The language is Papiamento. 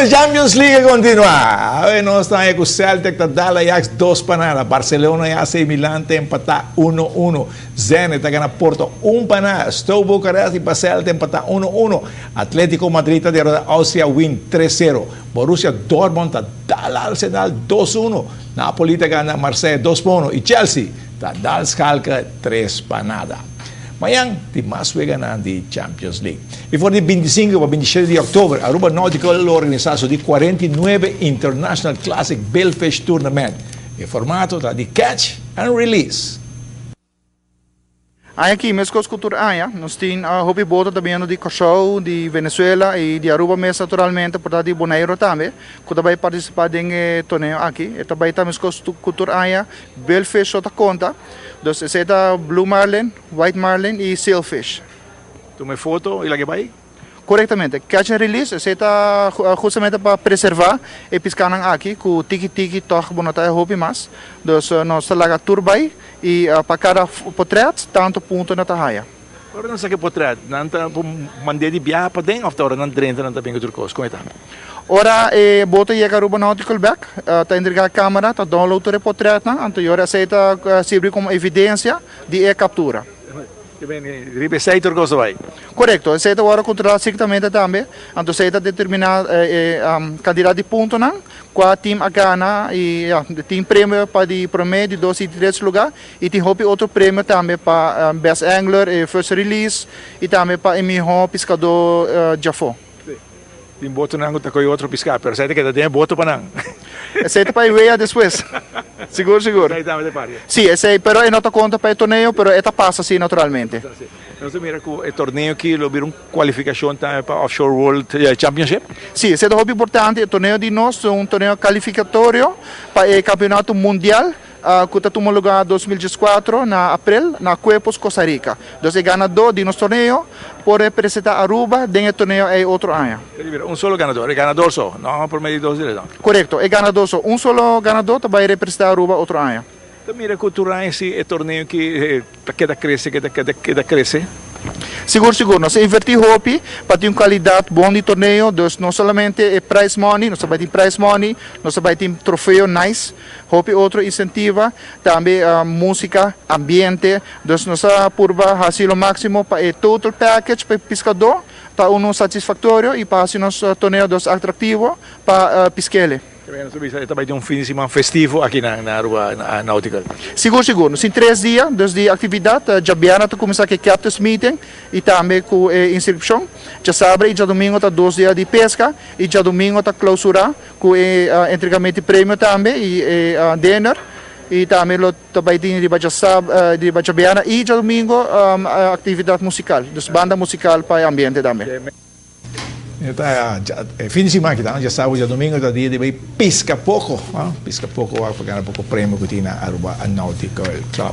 Awe Champions League a continua. Awe nos ta haña cu Celtic ta dal Ajax 2-0. Barcelona y AC Milan ta empata 1-1. Zenit ta gana Porto 1-0. Steaua Bucarest y Basel ta empata 1-1. Atletico Madrid ta derota Austria Wien 3-0. Borussia Dortmund ta dal Arsenal 2-1. Napoli ta gana Marseille 2-1 y Chelsea ta dal Schalke 3-0. Mañan tin mas weganan di Champions League. Y for di 25 pa 27 di october, Aruba Nautical lo organisa su di 49 International Classic Billfish Tournament. E formato ta di catch and release. Aki, mescos cu tur aña, nos tin hopi boto tambe di Corsou, di Venezuela y di Aruba mes naturalmente, por di Bonaire tambe, cu tambe ta participa den e torneo aki. Y tambe ta mescos cu tur aña, billfish ta conta. Dus esey ta blue marlin, white marlin y sailfish. Tuma foto y lag'e bay? Corectamente. Catch and release, esey ta justamente pa preserva e piscanan aki, cu tiki tiki toch bo no ta hopi mas. Dus nos ta laga tur bay y pa cada portret, tanto punto nan ta haya. Ora nan saca portret, nan ta manda di biaha pa den of ora nan drenta nan ta bin cu tur cos? Con ta? Ora e boto yega Aruba Nautical bek, ta entrega camera, ta download e portret nan, anto esey ta sirbi como evidencia di e captura. Riba esey tur cos bay. Corecto, esey ta wordo controla estrictamente tambe, anto esey ta determina cantidad di punto nan, cual team a gana y ja, tin premio pa di prome, di dos y tres lugar y tin hopi otro premio tambe pa best angler, e first release y tambe pa e miho piscado djafo. Tin boto nan ta coy otro pisca, pero esey ta keda den boto pa nan. Esey ta pa wea despues. Sigur, sigur. Esey tambe ta parti. Si, esey, pero e no ta conta pa e torneo, pero e ta pasa si naturalmente. Nos mira cu e torneo aki lo bira un cualificacion tambe pa Offshore World Championship? Si, esey ta hopi importante. E torneo di nos ta un torneo calificatorio pa e campeonato mundial cu ta tuma lugar 2014 na april na Quepos, Costa Rica. Anto, e ganador di nos torneo por representa Aruba den e torneo ey otro aña. Un solo ganador, e ganador so, no por medio di dos direccion. Corecto, e ganador so. Un solo ganador ta bay representa Aruba otro aña. Anto mira cu tur aña si e torneo aki keda crece, keda keda keda crece. Sigur, sigur. Nos a inverti hopi pa tin un calidad bon di torneo, dus no solamente e prize money, nos bay tin prize money, nos bay tin trofeo nice, hopi otro incentiva, tambe musica, ambiente, dus nos a purba haci lo maximo pa e total package pa piscador, ta uno satisfactorio y pa haci nos torneo dus atractivo pa pisca. Tambe tin un fin di siman festivo aki na Aruba Nautical. Sigur, sigur. Nos tin 3 dia dus di actividad. Diabierna ta cuminsa cu Captain's Meeting y tambe cu inscripcion. Diasabra y diadomingo ta 2 dia di pesca y diadomingo ta clausura cu entregamento di premio tambe y dinner. Y tambe lo tambe tin riba diasabra, diabierna y diadomingo actividad musical. Dus banda musical pa e ambiente tambe. Ta, fin di siman aki, diasabra, diadomingo, ta dia di bay pisca poco, ah? Pisca poco, pa gana poco premio cu tin na Aruba Nautical Club.